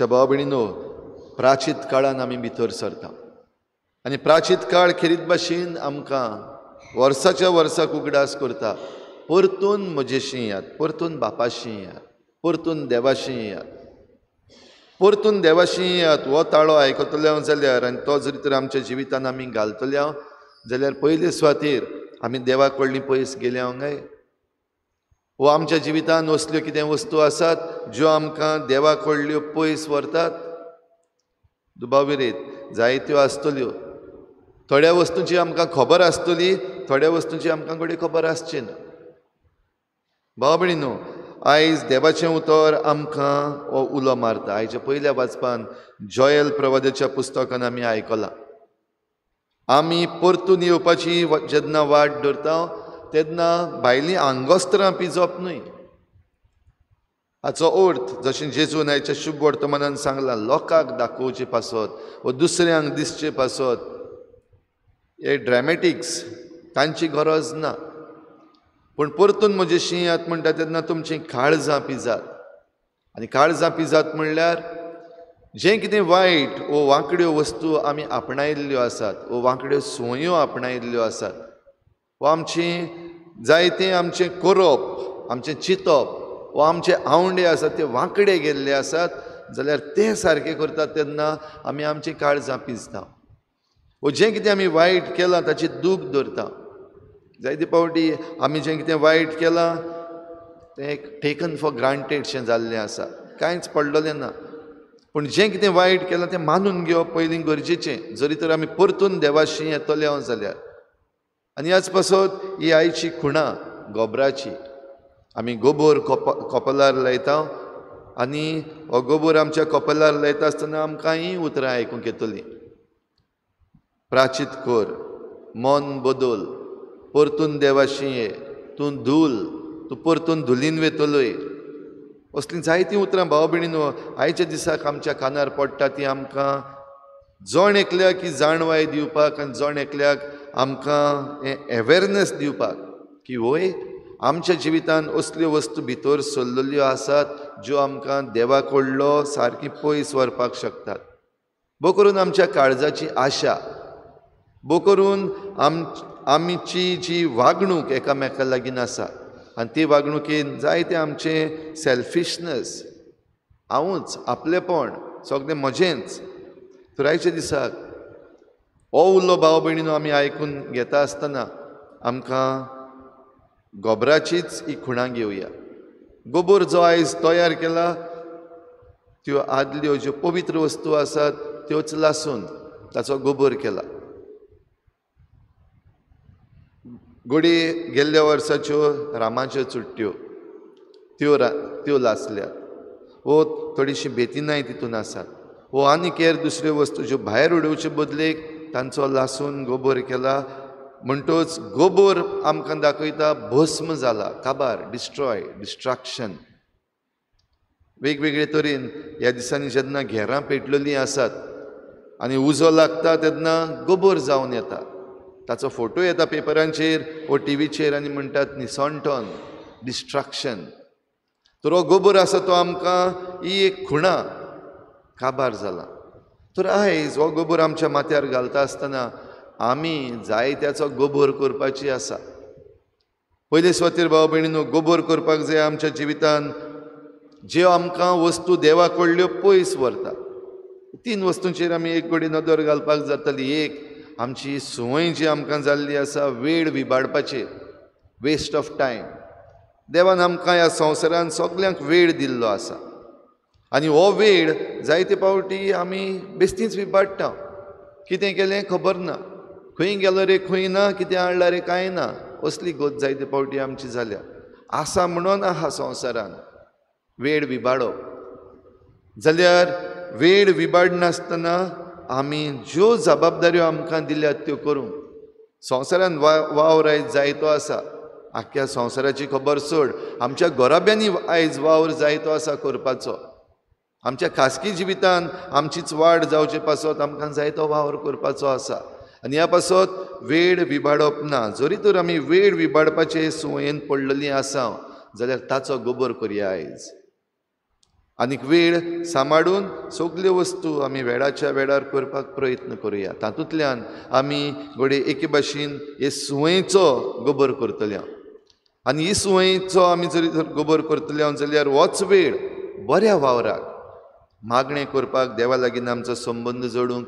भाव भयणीनो, प्राचीत काळान आमी भितर सरता आनी प्राचीत काळ खेरीत भाशेन आमकां वर्साच्या वर्साक उगडास करता, परतून म्हजेशी येयात, परतून बापाशी येयात, परतून देवाशी येयात, परतून देवाशी येयात. हो ताळो आयकतले हांव जाल्यार आनी तो जरी तर आमच्या जिवितान आमी घालतले हांव जाल्यार पयले सुवातेर आमी देवा कडली पयस गेले हांव काय? वो आमच्या जिवितान असल्यो कितें वस्तू आसात ज्यो आमकां देवा कडल्यो पयस व्हरतात? दुबाव विरेत जायत्यो आसतल्यो. थोड्या वस्तूंची आमकां खबर आसतली, थोड्या वस्तूंची आमकां घडये खबर आसची ना. भाव भयणीनो, आयज देवाचें उतर आमकां हो उलो मारता. आयच्या पयल्या वाचपान जॉयल प्रवादाच्या पुस्तकान आमी आयकलां, आमी परतून येवपाची जेन्ना वाट धरता तेन्ना भायलीं आंगोस्त्रां पिजप न्हय. हाचो अर्थ जशें जेजून आयच्या शुभ वर्तमानान सांगलां, लोकांक दाखोवचे पासत वा दुसऱ्यांक दिसचे पासत हे ड्रॅमॅटिक्स तांची गरज ना. पूण परतून म्हजें शिंयात म्हणटा तेन्ना तुमचीं काळजां पिजात. आनी काळजां पिजात म्हणल्यार जें कितें वायट वो वांकड्यो वस्तू आमी आपणायल्ल्यो आसात वो वांकड्यो संवयो आपणायल्ल्यो आसात वो आमचें जायतें आमचें करप, आमचें चिंतप वो आमचे आवंडे आसात ते वांकडे गेल्ले आसात जाल्यार ते सारके करतात तेन्ना आमी आमचीं काळजां पिजता वो जें कितें आमी वायट केलां ताची दूख धरता. जायते फावटी आमी जें कितें वायट केलां तें एक टेकन फॉर ग्रांटेड शें जाल्लें आसा, कांयच पडलेलें ना. पूण जें कितें वायट केलां तें मानून घेवप पयलीं गरजेचें, जरी तर आमी परतून देवाशी येतले हांव जाल्यार. आनी ह्याच पासत ही आयची खुणा गोबराची, आमी गोबोर कपलार लायता आनी हो गोबोर आमच्या कपलार लायता आसतना आमकां हीं उतरां आयकूंक येतलीं, प्राचीत कर, मन बदल, परतून देवाशी ये, तूं धूल, तूं परतून धुलीन वेतलोय. असलीं जायतीं उतरां भाव भयणीनो आयच्या दिसाक आमच्या कानार पडटा ती आमकां जण एकल्याक ही जाणवाय दिवपाक आनी जण एकल्याक आमकां हें एवेरनस दिवपाक की वय आमच्या जिवितान असल्यो वस्तू भितर सरलेल्यो आसात ज्यो आमकां देवा कडलो सारकी पयस व्हरपाक शकतात. भोव करून आमच्या काळजाची आशा, भोव करून आमची जी वागणूक एकामेका लागीं आसा आनी ती वागणुकेन जायते आमचें सेल्फिशनस, हांवूच, आपलेपण, सगळें म्हजेंच. तर आयच्या दिसाक हो उलो भाव भयणीनो आमी आयकून घेता आसतना आमकां गोबराचीच ही खुणां घेवया. गोबोर जो आयज तयार केला त्यो आदल्यो ज्यो पवित्र वस्तू आसात त्योच लासून ताचो गोबोर केला. घडये गेल्ल्या वर्साच्यो रामाच्यो चुट्ट्यो त्यो लासल्यात वो थोडीशीं बेतिनाय तितून आसात वो आनीक हेर दुसऱ्यो वस्तू ज्यो भायर उडोवचे बदलेक तांचो लासून गोबोर केला. म्हणटोच गोबोर आमकां दाखयता भस्म जाला, काबार, डिस्ट्रॉय, डिस्ट्रक्शन. वेगवेगळे तरेन ह्या दिसांनी जेन्ना घेरां पेटलेलीं आसात आनी उजो लागता तेन्ना गोबोर जावन येता, ताचो फोटो येता पेपरांचेर वो टिवीचेर आनी म्हणटात निसणटन, डिस्ट्रक्शन. तर हो गोबोर आसा तो आमकां ही एक खुणा काबार जाला. तर आयज हो गोबोर आमच्या माथ्यार घालता आसतना आमी जायत्याचो गोबोर करपाची आसा. पयले सुवातेर भाव भयणीनो गोबोर करपाक जाय आमच्या जिवितान ज्यो आमकां वस्तू देवा कडल्यो पयस व्हरता. तीन वस्तूंचेर आमी एक कडेन नदर घालपाक जातली. एक, आमची संवय जी आमकां जाल्ली आसा वेळ विबाडपाचेर, वेस्ट ऑफ टायम. देवान आमकां ह्या संवसारान सगल्यांक वेळ दिल्लो आसा आनी हो वेळ जायते फावटी आमी बेस्तीच विबाडटा. कितें केलें खबर ना, खंय गेलो रे खंय ना, कितें हाडलां रे कांय ना, असली गत जायते फावटी आमची जाल्या. आसा म्हणून आहा संवसारान वेळ विबाडप. जाल्यार वेळ विबाडनासतना आमी ज्यो जबाबदाऱ्यो आमकां दिल्यात त्यो करूंक. संवसारान वावर आयज जायतो आसा, आख्ख्या संवसाराची खबर सोड, आमच्या घराब्यांनी आयज वावर जायतो आसा करपाचो. आमच्या खासगी जिवितान आमचीच वाड जावचे पासत आमकां जायतो वावर करपाचो आसा आनी ह्या पासत वेळ विबाडप ना. जरी तर आमी वेळ विबाडपाचे संवयेन पडलेलीं आसा जाल्यार ताचो गोबोर करया आयज. आनीक वेळ सांबाळून सगल्यो वस्तू आमी वेळाच्या वेळार करपाक प्रयत्न करुया. तातूंतल्यान आमी घडये एके भाशेन हे सुवयेचो गोबर करतले. आनी ही सुवयेचो आमी जरी जर गोबर करतले जाल्यार होच वेळ बऱ्या वावराक मागणें करपाक, देवा लागीं आमचो संबंद जोडूंक,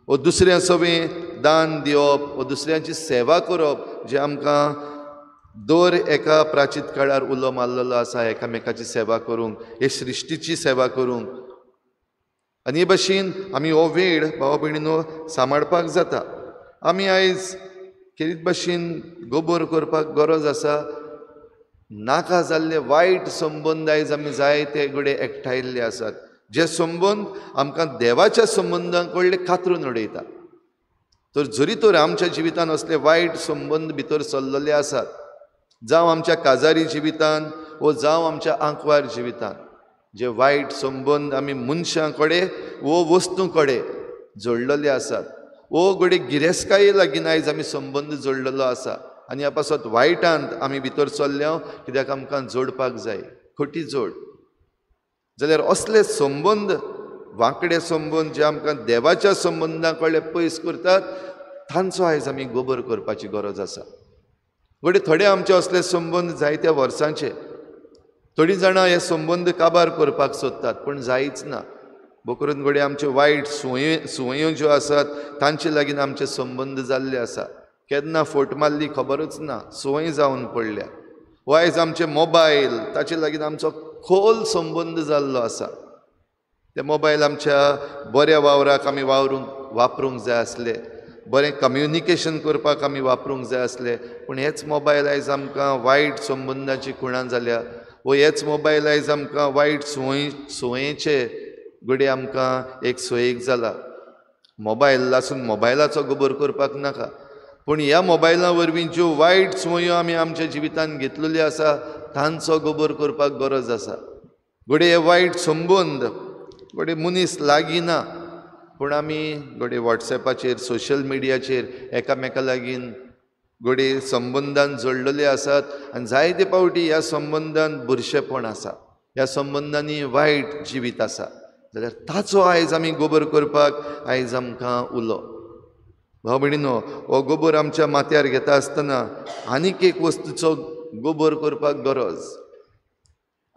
वो दुसऱ्या सवें दान दिवप, वो दुसऱ्यांची सेवा करप, जें आमकां दर एका प्राचीत काळार उलो मारलेलो आसा एकामेकाची सेवा करूंक, हे सृश्टीची सेवा करूंक. आनी हे भाशेन आमी हो वेळ भाव भयणीनो सांबाळपाक जाता. आमी आयज खेरीत भाशेन गोबर करपाक गरज आसा. नाका जाल्ले वायट संबंद आयज आमी जायते घडये एकठांयल्ले आसात, जे संबंद आमकां देवाच्या संबंदां कडले कातरून उडयता. तर जरी तर आमच्या जिवितान असले वायट संबंद भितर सरलेले आसात, जावं आमच्या काजारी जिवितान वो जावं आमच्या आंकवार जिवितान, जे वायट संबंद आमी मनशां कडेन वो वस्तूं कडेन जोडलेले आसात, वो घडये गिरेस्तकाये लागीं आयज आमी संबंद जोडलेलो आसा आनी ह्या पासत वायटांत आमी भितर सरल्या, कित्याक आमकां जोडपाक जाय खोटी जोड. जाल्यार असले संबंद, वांकडे संबंद जे आमकां देवाच्या संबंदां कडले पयस करतात, तांचो आयज आमी गोबर करपाची गरज आसा. घडये थोडे आमचे असले संबंद जायत्या वर्सांचे, थोडीं जाणां हे संबंद काबार करपाक सोदतात पूण जायच ना. भोकरून घडये आमच्यो वायट सुवयो ज्यो आसात तांचे लागीं आमचे संबंद जाल्ले आसा. केन्ना फोट मारली खबरूच ना, संवय जावन पडल्या. वो आयज आमचे मोबायल, ताचे लागीं आमचो खोल संबंद जाल्लो आसा. ते मोबायल आमच्या बऱ्या वावराक आमी वापरूंक जाय आसले, बरें कम्युनिकेशन करपाक आमी वापरूंक जाय आसले, पूण हेच मोबायल आयज आमकां वायट संबंदाची खुणां जाल्या. वो हेच मोबायल आयज आमकां वायट संवयेचे घडये आमकां एक सोयेक जाला. मोबायल आसून मोबायलाचो गोबर करपाक नाका, पूण ह्या मोबायला वरवीं ज्यो वायट संवयो आमी आमच्या जिवितान घेतलेल्यो आसा तांचो गोबर करपाक गरज आसा. घडये हे वायट संबंद घडये मनीस लागीं ना, पूण आमी घडये वॉट्सएपाचेर, सोशल मिडियाचेर एकामेका लागीं घडये संबंदान जोडलेले आसात आनी जायते फावटी ह्या संबंदान बुरशेपण आसा, ह्या संबंदांनी वायट जिवीत आसा. जाल्यार ताचो आयज आमी गोबर करपाक आयज आमकां उलो. भाव भयणीनो, हो गोबर आमच्या माथ्यार घेता आसतना आनीक एक वस्तूचो गोबर करपाक गरज.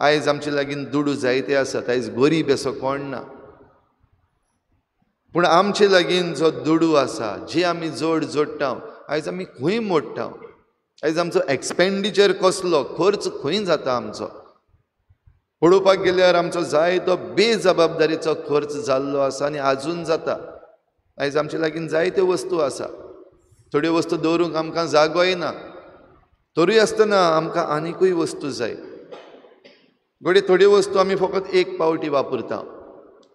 आयज आमचे लागीं दुडू जायते आसात, आयज गरीब असो कोण ना, पूण आमचे लागीं जो दुडू आसा, जे आमी जोड जोडटा, आयज आमी खंय मोडटा, आयज आमचो एक्सपेंडिचर कसलो, खर्च खंय जाता आमचो. पळोवपाक गेल्यार आमचो जायतो बेजबाबदारीचो खर्च जाल्लो आसा आनी आजून जाता. आयज आमचे लागीं जायत्यो वस्तू आसा, थोड्यो वस्तू दवरूंक आमकां जागोय ना, तरूय आसतना आमकां आनिकूय वस्तू जाय. घडये थोड्यो वस्तू आमी फकत एक पावटी वापरता,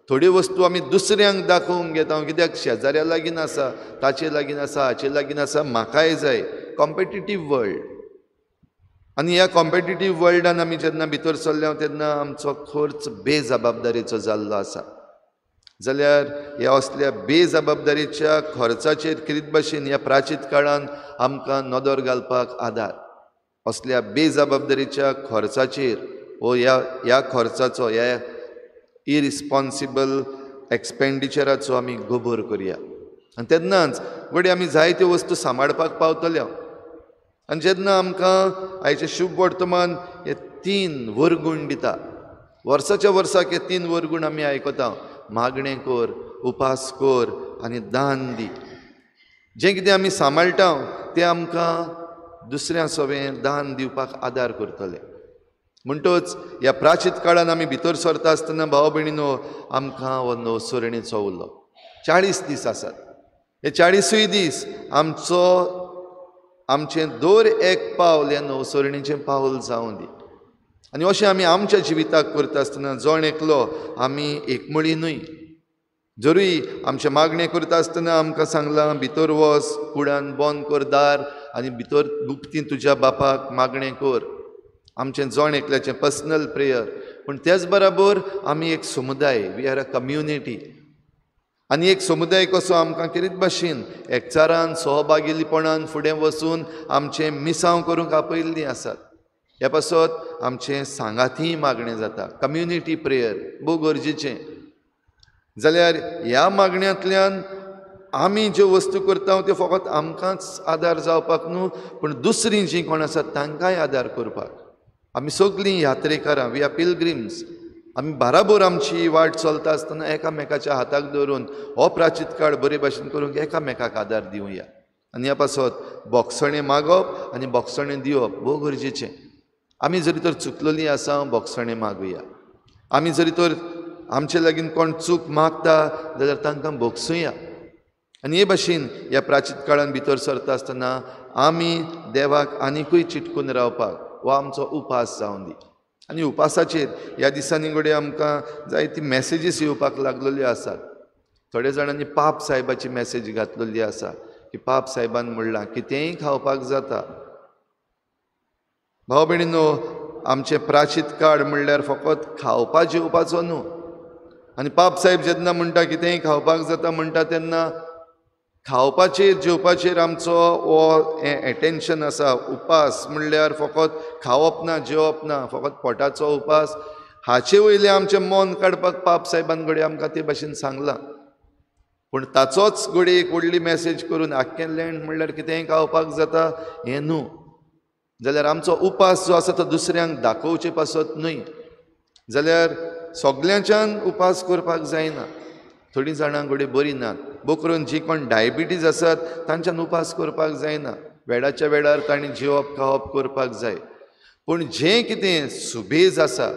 थोड्यो वस्तू आमी दुसऱ्यांक दाखोवंक घेता, कित्याक शेजाऱ्या लागीं आसा, ताचे लागीं आसा, हाचे लागीं आसा, म्हाकाय जाय. कॉम्पिटिटीव वर्ल्ड, आनी ह्या कॉम्पिटिटीव वर्ल्डान आमी जेन्ना भितर सरल्या तेन्ना आमचो खर्च बेजबाबदारीचो जाल्लो आसा. जाल्यार ह्या असल्या बेजबाबदारीच्या खर्चाचेर खेरीत भाशेन ह्या प्राचीत काळान आमकां नदर घालपाक आदार. असल्या बेजबाबदारीच्या खर्चाचेर वो ह्या खर्चाचो, ह्या इरिस्पॉन्सिबल एक्सपेंडिचराचो आमी गोबर करया आनी तेन्नाच घडये आमी जायत्यो वस्तू सांबाळपाक पावतल्यो. आनी जेन्ना आमकां आयचें शुभ वर्तमान हे 3 वर्गूण दिता, वर्साच्या वर्साक हे 3 वर्गूण आमी आयकता, मागणें कर, उपास कर आनी दान दी. जें कितें आमी सांबाळटा तें आमकां दुसऱ्या सवें दान दिवपाक आदार करतले. म्हणटच ह्या प्राचीत काळान आमी भितर सरता आसतना भाव भयणीनो आमकां हो नवसरणीचो उलो. 40 दीस आसात, हे 40 दीस आमचो आमचें दर एक पावल हें नवसरणीचें पावल जावं दी. आनी अशें आमी आमच्या जिविताक करता आसतना जण एकलो आमी एकमळी न्हय, जरूय आमचें मागणें करता आसतना आमकां सांगलां भितर वच, कुडान बंद कर दार आनी भितर गुप्तीन तुज्या बापाक मागणें कर. आमचें जण एकल्याचें पर्सनल प्रेयर, पूण त्याच बराबर आमी एक समुदाय, we are a community. आनी एक समुदाय कसो आमकां खेरीत भाशेन एकचारान सहभागीपणान फुडें वचून आमचें मिसांव करूंक आपयल्लीं आसात. ह्या पासत आमचें सांगातीय मागणें जाता. कम्युनिटी प्रेयर भोव गरजेचें. जाल्यार ह्या मागण्यांतल्यान आमी ज्यो वस्तू करता त्यो फकत आमकांच आदार जावपाक न्हू, पूण दुसरीं जीं कोण आसात तांकांय आदार करपाक. आमी सगळीं यात्रेकारां, we are pilgrims. आमी बाराबोर आमची वाट चलता आसतना एकामेकाच्या हाताक धरून हो प्राचीत काळ बरे भाशेन करूंक एकामेकाक आदार दिवया. आनी ह्या पासत बोगसणें मागप आनी बोगसणें दिवप भोव गरजेचें. आमी जरी तर चुकलेलीं आसा बोगसणें मागुया. आमी जरी तर आमचे लागीं कोण चूक मागता जाल्यार तांकां भोगसुया. आनी हे भाशेन ह्या प्राचीत काळान भितर सरता आसतना आमी देवाक आनिकूय चिटकून रावपाक हो आमचो उपास जावन दी. आनी उपासाचेर ह्या दिसांनी घडये आमकां जायती मॅसेजीस येवपाक लागलेल्यो आसात. थोड्या जाणांनी पाप सायबाची मॅसेज घातलेली आसा की पाप सायबान म्हणलां कितेंय खावपाक जाता. भाव भयणीनो, आमचें प्राचीत काळ म्हणल्यार फकत खावपा जेवपाचो न्हू. आनी पाप सायब जेन्ना म्हणटा कितेंय खावपाक जाता म्हणटा तेन्ना खावपाचेर जेवपाचेर आमचो हो एटेन्शन आसा. उपास म्हणल्यार फकत खावप ना जेवप ना, फकत पोटाचो उपास हाचे वयलें आमचें मन काडपाक पाप सायबान घडये आमकां ते भाशेन सांगलां. पूण ताचोच घडये एक व्हडली मॅसेज करून आख्खें लँड म्हणल्यार कितेंय खावपाक जाता हें न्हू. जाल्यार आमचो उपास जो आसा तो दुसऱ्यांक दाखोवचे पासत न्हय, जाल्यार सगल्यांच्यान उपास करपाक जायना. थोडीं जाणां घडये बरीं नात, भोव करून जी कोण डायबिटीज आसात तांच्यान उपास करपाक जायना. वेळाच्या वेळार तांणी जेवप खावप करपाक जाय. पूण जें कितें सुबेज आसा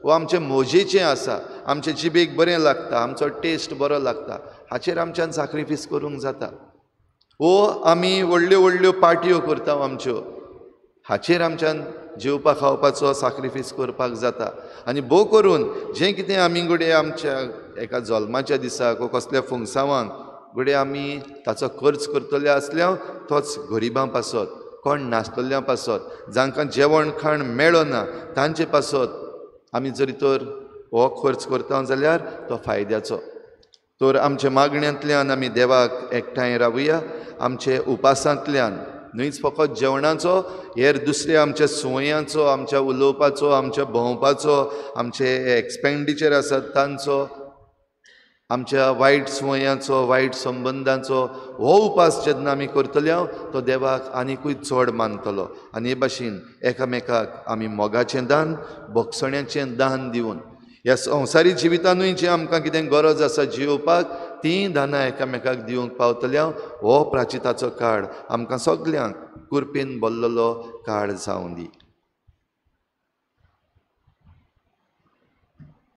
वो आमचें मोजेचें आसा, आमचे जिबेक बरें लागता, आमचो टेस्ट बरो लागता, हाचेर आमच्यान साक्रिफीस करूंक जाता. वो आमी व्हडल्यो व्हडल्यो पार्टयो करता आमच्यो, हाचेर आमच्यान जेवपा खावपाचो साक्रिफीस करपाक जाता. आनी भोव करून जें कितें आमी घडये आमच्या एका जल्माच्या दिसाक वो कसल्या फुंगसांवांक घडये आमी ताचो खर्च करतले आसल्यार तोच गरिबां पासत, कोण नासतल्या पासत, जांकां जेवण खाण मेळना तांचे पासत आमी जरी तर हो खर्च करता जाल्यार तो फायद्याचो. तर आमच्या मागण्यांतल्यान आमी देवाक एकठांय रावया. आमचे उपासांतल्यान न्हयच फकत जेवणाचो, हेर दुसऱ्या आमच्या संवयांचो, आमच्या उलोवपाचो, आमच्या भोंवपाचो, आमचे एक्सपेंडिचर आसात तांचो, आमच्या वायट संवयांचो, वायट संबंदांचो हो उपास जेन्ना आमी करतले तो देवाक आनिकूय चड मानतलो. आनी हे भाशेन एकामेकाक आमी मोगाचें दान, भोगसण्याचें दान दिवन ह्या संवसारी जिवितानूय जें आमकां कितें गरज आसा जियोवपाक तीं दानां एकामेकाक दिवंक पावतल्या. हो प्राचिताचो काळ आमकां सगल्यांक कुरपेन भरलेलो काळ जावं दी.